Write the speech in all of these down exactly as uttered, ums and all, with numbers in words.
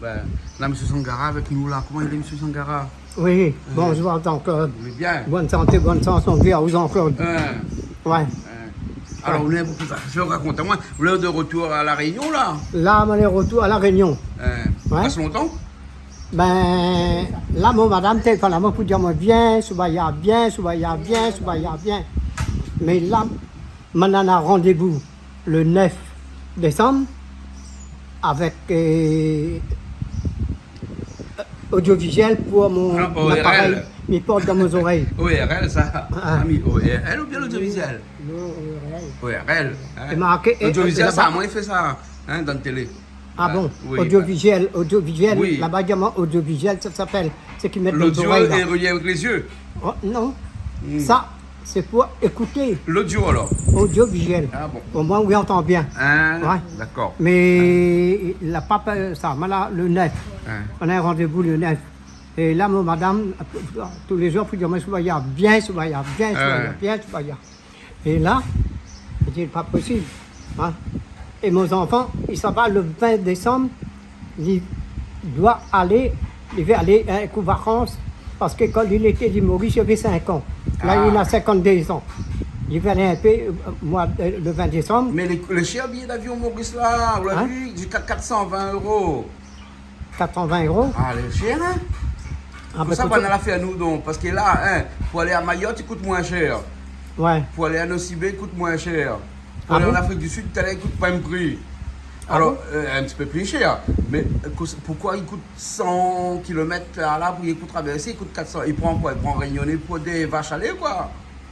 Bin, la, mésyé Sangara avèk nou, la. Koman i lé, mésyé Sangara ? Oui, bonjour, Jean-Claude. Ou lé bien ? Bonne santé, bonne chance, on dit à vous, Jean-Claude. Hein. Ouais. Hein. Alor, ou lé, pou sa, fé rakont amoin, ou lé de retour à La Réunion, la ? La, moin lé retour à La Réunion. Hein. Ouais. Pas lontan ? Bin, la, mon madam téléfone amoin pou dir amoin, vien, Soubaya, vien, Soubaya, vien, Soubaya, vien. Mé la, moin néna randévou le neuf désanm avèk, euh, audiovisuel pou mon, mon aparèy, mi port dan mon zorèy. O R L, sa. Ah. Ah, mi O R L oubien l'audiovisuel ? Non, O R L. O R L, hein. Sé marké, euh, l'audiovisuel, laba. Sa, moin i fé sa, hein, dan télé. Ah bon ? Oui, audiovisuel, audiovisuel, oui. Laba, i di amoin audiovisuel, sa i apèl, sé ki mèt dan zorèy, la. L'audio est relié avec les yeux. Oh, non. Hmm. Sa, sé pou ékouté. L'audio, alor. Audiovisuel. Ah bon. Omoin, ou antann bien. Ah, ouais. D'accord. Mé la pa pèr sa, moin la, le neuf. Hein. Moin néna randévou le neuf. É la, mon madam, tou lé zour, pou dir amoin, Soubaya, vien, Soubaya, vien, Soubaya, vien, Soubaya. É la, mi di, pa posib, hein. É mon zanfan, li sava le vingt désanm, li doi alé, li vé alé, hein, in kou vakans, parske kan li lété li Moris, li avé cinq an. La, li néna cinquante-deux ans. Li vé alé in pé, euh, mois, euh, le vingt désanm. Mé lé, lé shèr biyé d'avion Moris la, ou la vi, ziska quatre cent vingt euros. Quatre cent vingt euros. Ah, lé shèr, hein ? Ah, ben, kosa ékout, banna la fé anou, donk ? Parske la, hein, pou alé a Mayotte, i kout moin shèr. Ouais. Pou alé a Nosy Be, i kout moin shèr. Pou alé an Afrik di Sid, talèr, i kout pa mèm pri. Ah bon ? Alor, euh, in ti pé pli shèr. Mé, euh, kos-, poukosa i kout cent kilomèt la, la, pou i kout travèrsé, i kout quatre cents, i pran koi ? I pran rényoné pou dé vash a lé, koi ?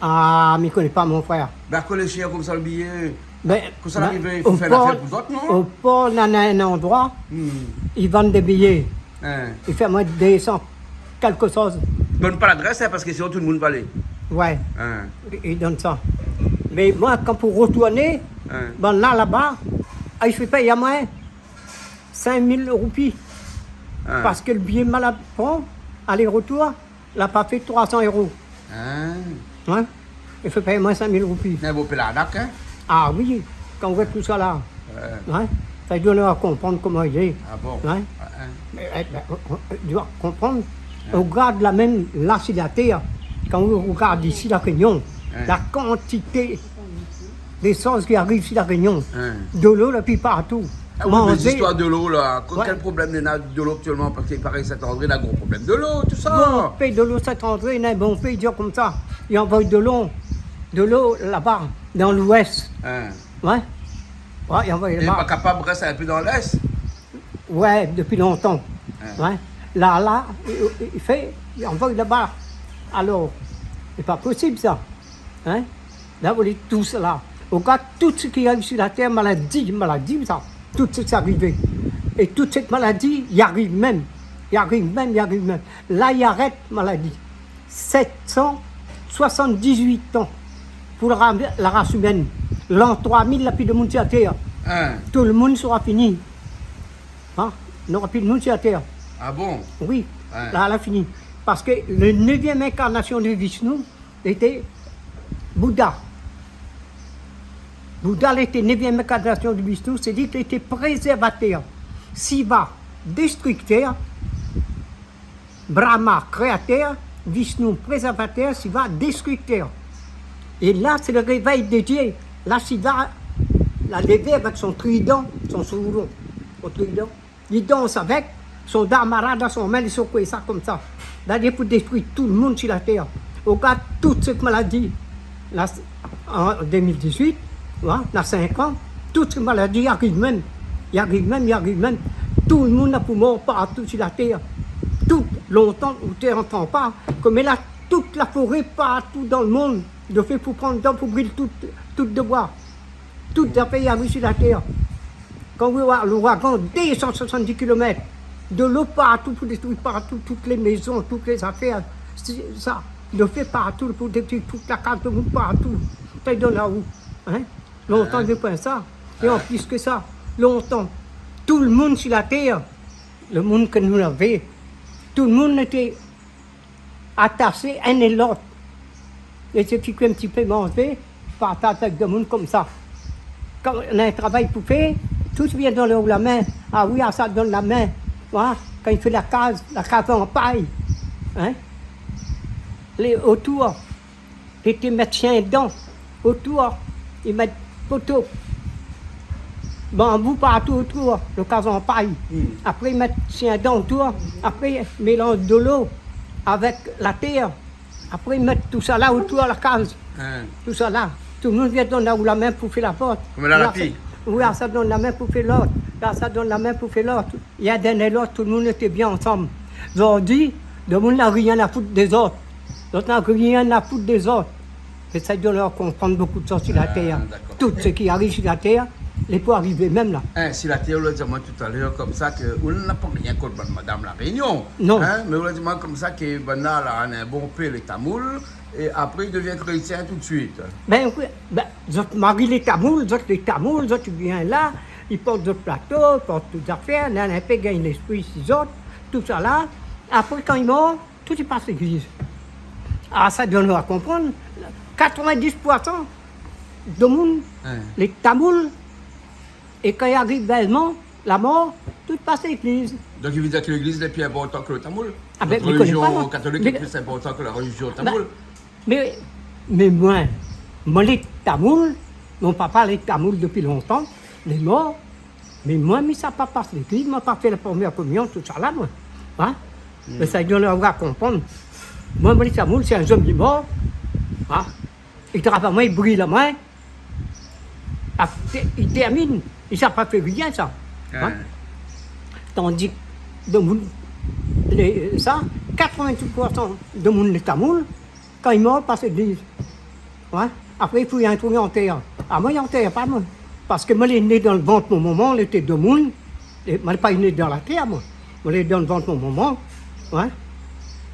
Ah, mi koné pa, mon frèr. Bin, akoz lé shèr konmsa, le biyé ? Bin, kosa la arivé, i fé in afèr pou zot, non ? O por, néna in androi, i vann dé biyé. Hein. I fé amoin deux cents kèlkeshoz. Donn pa ladrès, hein, parske sinon tout le moun va alé. Ouais. Hein. I, i donn sa. Mé moin, kan pou rotourné, banna laba, ah, i fé péy amoin cinq mille roupi. Hein. Parske le biyé ma la pran, alé-rotour, la pa fé trois cents euros. Hein ? Hein ? I fé péy amoin cinq mille roupi. Mé bon, pé larnak, hein ? Ah oui, kan ou voi tousa la. Ouais. Hein ? Sa i donn a konprann koman i lé. Ah bon ? Hein ? Hein, hein. Mé, eh, bin, ou, ou, ou doi konprann. Hein ? Ou gard la mèm la si la tèr. Kan ou gard isi La Rényon, hein, la kantité dé shoz ki ariv si La Rényon. Hein. Dolo, la pli partou. Ah oui, mé manzé. Zistoir dolo la, ko-, ouais, kèl problèm néna dolo aktièlman ? Parske i paré Saint-André néna gro problèm dolo, tousa. Bon, pé dolo Saint-André, néna bon pé, i di konmsa. I anvoy dolo, dolo laba, dan l'ouès. Hein. Ouais. Ouais, i anvoy laba. É pa kapab rès in pé dan l'èst ? Ouais, dopi lontan. Hein. Ouais. La, la, i, i, i fé, i anvoy laba. Alor, sé pa posib sa. Hein ? La, ou lé tout sa la. Ou gard tout sak i ariv si la tèr, maladi, maladi, sa. Tout sak i arivé. É tout sèt maladi, i ariv mèm. I ariv mèm, i ariv mèm. La, i arèt maladi. Sept cent soixante-dix-huit an pou la ra-, la ras imèn. L'an trois mille, la pli de moun si la tèr. Hein. Tout le moun sera fini. Hein ? Nora pli de moun si la tèr. Ah bon ? Oui. Hein. La, la fini. Parske le neuvième incarnation de Vishnu, lété Bouddha. Bouddha lété neuvième incarnation de Vishnu, sé di ki lété prézèrvatèr. Shiva, déstriktèr. Brahma, kréatèr. Vishnu, prézèrvatèr. Shiva, déstriktèr. É la, sé le révèy de Dié. La, Shiva la lévé avèk son tridan, son souron, son tridan. Li dans avèk son dharmara dan son min, li sekoué sa konmsa. Dalé pou détrui tout le moun si la tèr. Ou gard tout sèt maladi. La, an deux mille dix-huit, la, na cinq an, tout sèt maladi i ariv mèm. I ariv mèm, i ariv mèm. Tout le moun la pou mor partou si la tèr. Tout, lontan, ou té antann pa. Koméla, tout la foré partou dan le mond, dofé pou pran le tan pou bril tout, tout de boi. Tout zafèr i ariv si la tèr. Kan ou voi louragan, deux cent soixante-dix kilomèt, dolo partou pou détrui partou, tout lé mézon, tout lé zafèr, sé sa, dofé partou pou détrui tout la kaz de moun partou. Sa i donn la ou, hein ? Lontan, hein, néna poin sa. É an plis ke sa, lontan, tout le moun si la tèr, le moun ke nou lavé, tout le moun lété ataché inn é lot. É sé ti kou in ti pé manzé, partaz avèk de moun konmsa. Kan na in travay pou fé, Tout i vien donn aou la min. Ah oui, ah sa donn la min. Oua, kan i fé la kaz, la kaz an pay. Hin ? Lé otour. Li té mèt shien dan otour, li mèt poto, banbou partou otour, lo kaz an pay. Hmm. Apré, li mèt shien dan otour, apré, mélanz dolo avèk la tèr. Apré, li mèt tousala otour la kaz. Hin. Tousala. Tout moun vien donn aou la min pou fé la port. Konm la lapi. Oui, ah sa donn la min pou fé lot. Ah sa donn la min pou fé lot. Yonn i èd lot, tout moun lété bien ansanm. Zordi, demoun na rien a fout dé zot. Zot na rien a fout dé zot. Mé sa i donn aou konprann bonpé de shoz si la tèr. Ah, dakor. Tout sak i ariv si la tèr, lé pou arivé mèm la. Hin, si la tèr, ou la di amoin talèr konmsa ke ou na pa rien kont bann madam La Rényon. Non. Hin, mé ou la di amoin konmsa ke banna la, na bonpé lé tamoul, é apré i devien krétien tout suit. Bin oui, bin, zot mari lé tamoul, zot lé tamoul, zot i vien la, i port zot plato, i port tout zafèr, néna in pé gingn léspri si zot, tousala. Apré, kan i mor, tout i pas légliz. Ah, sa i donn aou konprann, katrevin-dis pou san demoun, hin, lé tamoul, é kan i ariv vréman la mor, tout i pas légliz. Donk, i vé dir ke légliz lé pli inportan ke lo tamoul ? Ah bin, mi koné pa, moin. Nout rélizion katolik lé pli inportan ke la rélizion tamoul ? Bin, mé, mé moin, moin lé tamoul, mon papa lé tamoul dopi lontan, lé mor, mé moin, mi sa pa pas légliz, moin pa fé la promièr kominyon, tousala, moin. Hin ? Hmm. Mé sa i donn aou konprann. Moin, moin lé tamoul, si in zour mi mor, hin, i trap amoin, i bril amoin. Apré, i tèrmine, i sa pa fé rien, sa. Hin ? Hin. Tandi ke demoun, lé, sa, katrevin-dis pou san demoun lé tamoul, kan i mor, i pas légliz. Hin ? Apré, i fouy in trou, i antèr. Ah, moin, i antèr pa, moin. Parske moin lé né dan lo vant mon momon, lété demoun. É moin la pa né dan la tèr, moin. Moin lé dan lo vant mon momon, hin.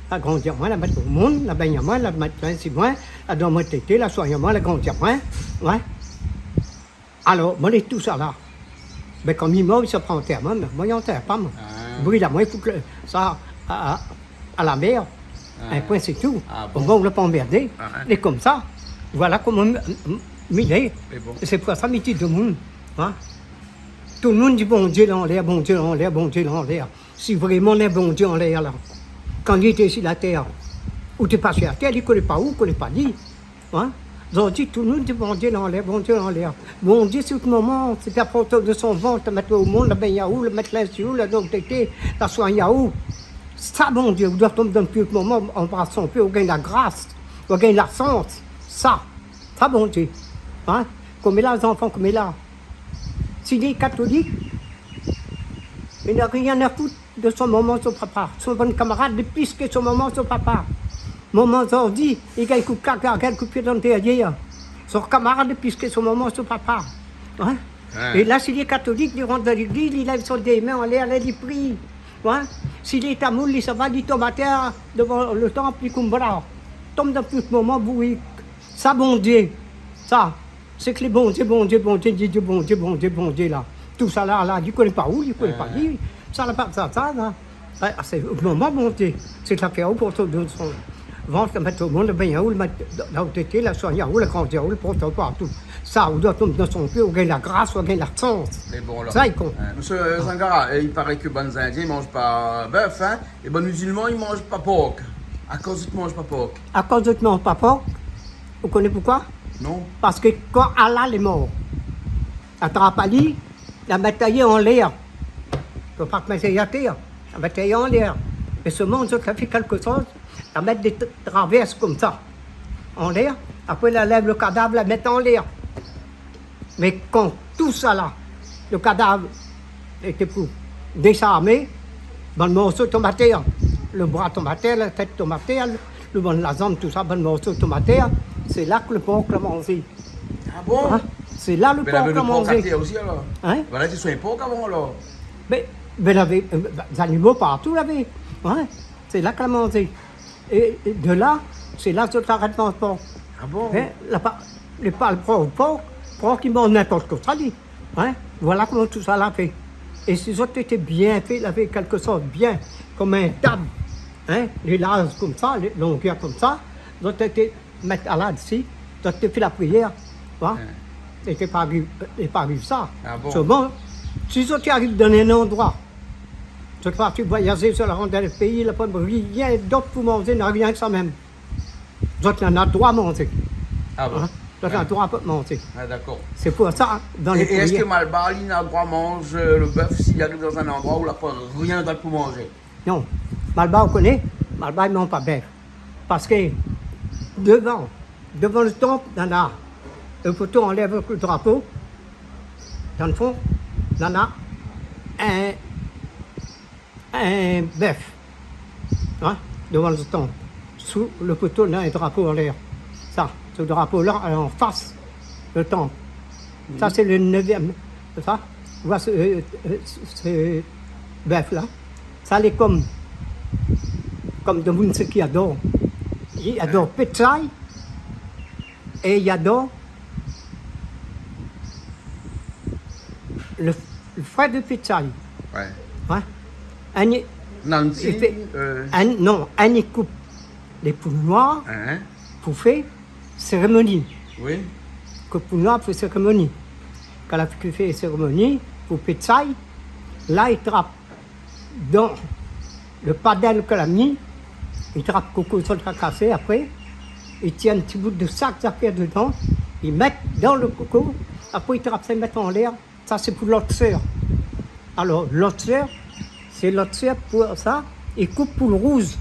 La grandi amoin, la mèt o monn, la bingn amoin, la mèt linz si moin, la donn amoin tété, la soign amoin, la grandi amoin, hin. Alor, moin lé tousala. Bin, kan mi mor, i sa pa antèr amoin, mé moin i antèr pa, moin. Ah. Bril amoin, i fout lo, sa, a, a, a la mèr. Ah. In poin, sé tou. Ah bon ? Omoin, ou la pa anmèrdé. Ah, hin. É konmsa, voila koman mi, mi, mi lé. Mé bon. Sé pou sa mi di demoun, hin. Tout demoun i di Bondié lé anlèr, Bondié lé anlèr, Bondié lé anlèr. Si vréman néna Bondié anlèr la, kan li lété si la tèr, ou té pa si la tèr, li koné pa ou, koné pa li. Hin ? Zordi, tout demoun i di Bondié lé anlèr, Bondié lé anlèr. Bondié, sé out momon, sé ta port aou dan son vant, la mèt aou o monn, la bingn aou, la mèt linz si ou, la donn aou tété, la soign aou. Sa, Bondié, ou doi tonm dan pié out momon, anbras son pié, ou gingn la gras, ou gingn la shans. Sa, sa, Bondié. Hin ? Koméla, zanfan, koméla. Si li lé katolik, li na rien a fout de son momon, son papa. Son bann kamarad lé plis ke son momon, son papa. Momon zordi, li gingn kout kak, gingn kout pié dan dèryèr. Son kamarad lé plis ke son momon, son papa. Hin ? Hin. É la, si li lé katolik, li rant dan légliz, li lèv son dé min anlèr, la, li pri. Hin ? Si li lé tamoul, li sava, li tonm atèr dovan lo tanp, li koum bra. Tonm dan pié out momon, bourik. Sa, Bondié. Sa. Sé ke lé Bondié, Bondié, Bondié, di, di Bondié, Bondié, Bondié la. Tousala la, li koné pa ou, li koné pa li. Sa la pa, sa, sa la. Ah, sé momon Bondié. Sé ke la fé aou port aou dan son vant, la mèt o monn, la bingn aou, la mèt dan, dan out tété, la soign aou, la grandi aou, la port aou partou. Sa, ou doi tonm dan son pié, ou gingn la gras, ou gingn la shans. Mé bon, alor. Sa, i kont. Hin, mésyé Sangara, é i paré ke bann Zindien i manz pa bèf, hin, é bann mizilman i manz pa pork. Akoz zot i manz pa pork ? Akoz zot i manz pa pork ? Ou koné poukosa ? Non. Parske kan Allah lé mor, la trap ali, la mèt ali anlèr. Fo pa mèt ali atèr, la mèt ali anlèr. É solman, zot la fé kèlkshoz, la mèt dé tra-, travèrs konmsa anlèr. Apré, la lèv lo kadav, la mèt anlèr. Mé kan tousala, lo kadav lété pou désarmé, bann morso tonm atèr, lo bra tonm atèr, la tèt tonm atèr, lo bann, la zanm, tousa, bann morso tonm atèr, sé la ke lo pork la manzé. Ah bon ? Hin ? Sé la lo pork la manzé. Mé lavé lo pork atèr osi, alor ? Hin ? Voilà, té swa in pork avan, alor. Mé, mé lavé, euh, zanimo partou lavé. Hin ? Sé la ke la manzé. É, é de la, sé la zot la arèt manz pork. Ah bon ? Hin, la pa, lé pa lo pork, pork, pork i manz ninport kosa li. Hin ? Voilà koman tousa la fé. É si zot lété bien fé, lavé kèlkshoz bien, konm in tab, hin, lé larz konmsa, lé longèr konmsa, zot lété mèt ala dsi, zot té fé la priyèr, hin ? Hin. Lété pa ariv, lété pa ariv sa. Ah bon ? Solman, Si zot i ariv dan in landroi, zot parti voiyazé, zot la rant dan lo péi, la pa rien dot pou manzé, na rien ke sa mèm. Zot néna droi manzé. Ah bon ? Hein ? Zot néna droi manzé. Ah, dakor. Sé pou sa, dan lé... É, é èske Malbar, li na droi manz, euh, lo bèf si li ariv dan in landroi ousa la pa rien dot pou manzé ? Non. Malbar, ou koné, Malbar, i manz pa bèf. Parske dovan, dovan lo tanp, néna lo poto anlèr avèk lo drapo. Dan lo fon, néna in, in bèf. Hein ? Dovan lo tanp. Sou lo poto, néna in drapo anlèr. Sa, so drapo-la, lé anfas lo tanp. Sa, sé lo névièm. Sa, ou voi, sé, euh, euh, sé bèf-la. Sa lé konm, konm domoun sak i ador. I ador pétay é i ador lo, lo fré de pétay. Ouais. Hein ? Inn i, Nancy, i fé, euh, inn, non, inn i koup lé poul noir, hein, pou fé sérémoni. Oui. Koup poul noir pou sérémoni. Kan la fé sérémoni pou pétay, la i trap dan lo padèl ke la mi, i trap koko, sa la kasé, apré i tir in ti bout de sak zafèr dedan, i mèt dan lo koko, apré i trap sa, i mèt anlèr. Sa sé pou lot sèr. Alor, lot sèr, sé lot sèr pou sa, i koup poul rouz.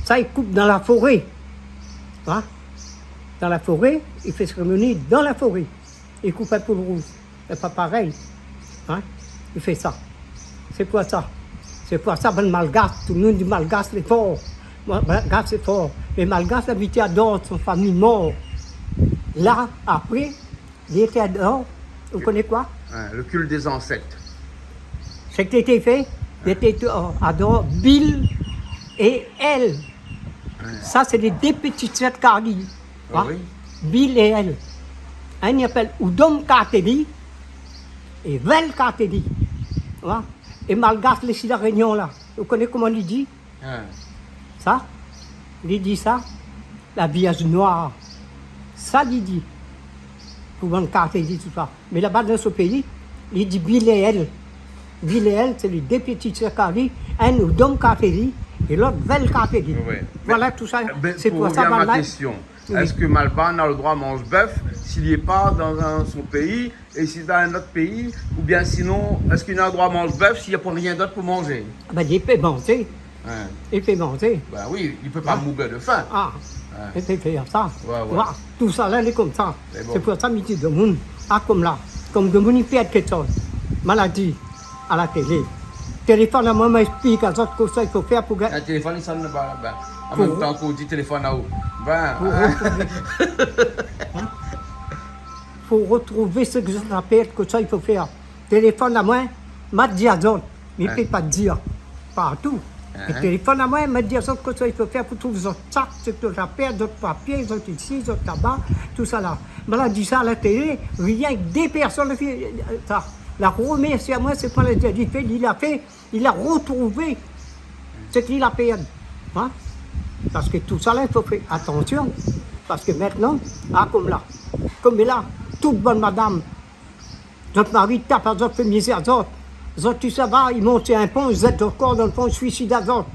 Sa, i koup dan la foré. Hein ? Dan la foré, i fé sérémoni dan la foré. I koup in poul rouz. Sé pa parèy. Hein ? I fé sa. Sé pou sa. Sé pou sa, bann Malgash, tout moun i di Malgash lé for. Moin, Malgash lé for. Mé Malgash, labitid ador son fami mor. La, apré, li té ador, ou koné koi ? Hein, le culte des ancêtres. Sak té fé, li té ador Bil é Èl. Hein. Sa, sé lé dé ti sèr Kali. Ah oui. Bil é Èl. Inn i apèl Oudom Karteli é Vèl Karteli. Hein ? É Malgash lé isi La Rényon la. Ou koné koman li di ? Hein. Sa, li di sa, la Vièrz noir. Sa li di. Pou bann Karteli, tousa. Mé laba dan son péi, li di Bil é Èl. Bil é Èl, sé lé dé ti sèr Kali, inn Oudom Karteli é lot Vèl Karteli. Ouais. Voilà, tousa. Ben, sé pou sa, rovnir a ma késtion. Oui. Èske Malbar na lo droi manz bèf si li lé pa dan in, son péi, é si dan in lot péi, oubien sinon, èske li na lo droi manz bèf si li na pa rien dot pou manzé ? Ben, li pé manzé. Hein. Li pé manzé. Ben oui, li pé pa mourir de fin. Ah, li pé fé sa. Ouais, ouais. Voilà, tousa la, lé konmsa. Mé bon. Sé pou sa, mi di domoun, ah, konm la, konm domoun i pèrd kékshoz, maladi, a la télé. Téléfone amoin, ma ésplik azot kosa i fo fèr pou gagn... Ah, téléfone i sone laba, laba. An mèm tan k'ou di téléfone aou. Ben, pou rotrouvé, hein ? Fo rotrouvé sak zot la pèrd, kosa i fo fèr. Téléfone amoin, ma di azot. Mi pé pa dir partou. Hein ? Mé téléfone amoin, ma di azot kosa i fo fèr pou trouv zot sak, sak zot la pèrd, zot papié, zot isi, zot laba, tousa la. Ma la di sa a la télé, rienk dé pèrsone la fé sa. La romèrsié amoin, sé pa la di, li fé, li la fé, li la rotrouvé sak li la pèrd. Hein ? Parske tousa la, i fo fé atansion. Parske mintnan, ah, konm la, konm la, tout bann madam, zot mari i tap azot, fé mizèr azot. Zot i sava, i mont si in pon, i zèt zot kor dan lo pon, i suisid azot.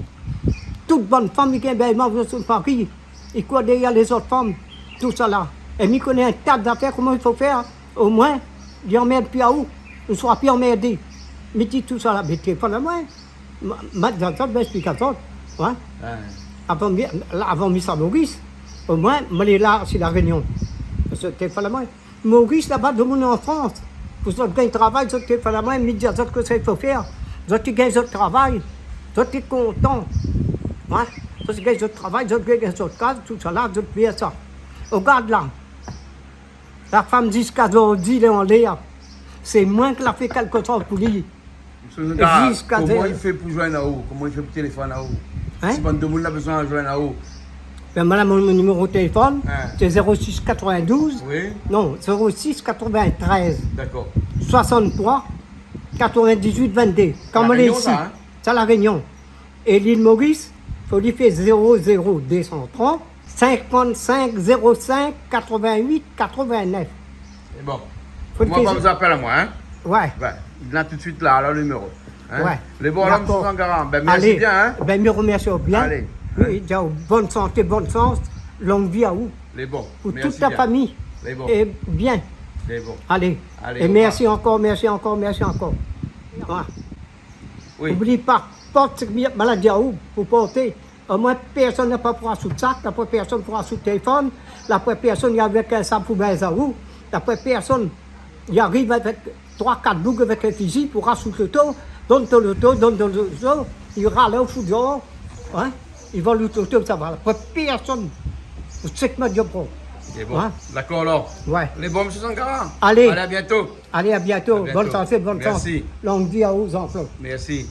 Tout bann fanm i gingn bèlman zot mari, i kour dèrièr lézot fanm, tousa la. É mi koné in ta zafèr, koman i fo fèr, omoin, li anmèrd pi aou, ou sora pi anmèrdé. Mi di tousa la, mé téléfone amoin. Ma, ma di azot, ma ésplik azot, hein. Ouais. Avan mi, la, avan mi sa Moris, omoin, ma lé la, si La Rényon. Parske téléfone amoin. Moris laba, domoun an Frans. Pou zot gingn travay, zot té fé la mèm, mi di azot kosa i fo fèr. Zot i gingn zot travay, zot i kontan. Hein ? Zot i gingn zot travay, zot i gingn zot kaz, tousala, zot i fé sa. Ogard la. La fanm ziska zordi lé anlèr. Sé moin ki la fé kèlkeshoz pou li. Ziska... Koman i fé pou zoinn aou ? Koman i fé pou téléfone aou ? Hein ? Si bann domoun la bezoin zoinn aou. Ben, moin la, mon, mon niméro téléfone, hein, sé zéro sis katrovin-douz, oui, non, zéro sis katrovin-trèz, dakor, soisann-troi katrovin-dizuit vinn-dé. Kan moin lé isi, sa, hein ? Sa La Rényon. É lil Moris, fo li fé zéro zéro dé san trant, sinkant-sink zéro sink katrovin-uit katrovin-nèf. Sé bon. Fo li fé... Moin, pa zé- bezoin apèl amoin, hein ? Ouais. Ouais. Li néna tout suit la, la, lo niméro. Hein ? Ouais. Lé bon, alor, dakor. Mésyé Sangara. Ben, mèrsi bien, hein. Alé. Ben, mi remèrsi aou bien. Alé. Oui, hein. Bonne santé, bonne chance, longue vie à vous. Lé bon. Pour toute ta famille. Mèrsi bien. Lé bon. Et bien. Lé bon. Alé. Alé, au revoir. Et merci encore, merci encore, merci encore. Voilà. Oui. Oubli pa, port maladi aou pou porté. Omoin pèrsone na pa pou asout sak, na pa pèrsone pou asout téléfone, na pa pèrsone i ariv avèk in sab pou bèz aou, na pa pèrsone i ariv avèk troi, kat boug avèk in fizi pou asout loto, donn out loto, donn out loto, i ral aou, fout déor, hein, i vol out loto, sa va. Na pa pèrsone pou tchèk ma diop. Lé bon. Hein ? Dakor, alor. Ouais. Lé bon, mésyé Sangara. Alé. Alé, à bientôt. Alé, à bientôt. À bientôt. Bonne santé, bonne chance. Merci. Longue vie à vous, Jean-Claude. Merci.